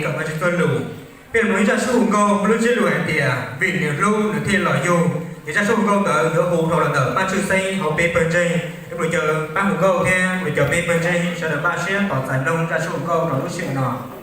kom Vajtswv txuaj lus. Peb mloog ib zaj suab hu nkauj muaj lub ntsiab lus hais tias vim nws hlub nws thiaj los yug. Ces zaj suab hu nkauj ntawd yuav hu dhau los ntawm pab tshwj xeeb hauv peb pawg ntseeg. Peb mus caw pab hu nkauj thiab mus caw peb pawg ntseeg sawv daws npaj siab tos txais mloog zaj suab hu nkauj rau lub sij hawm no.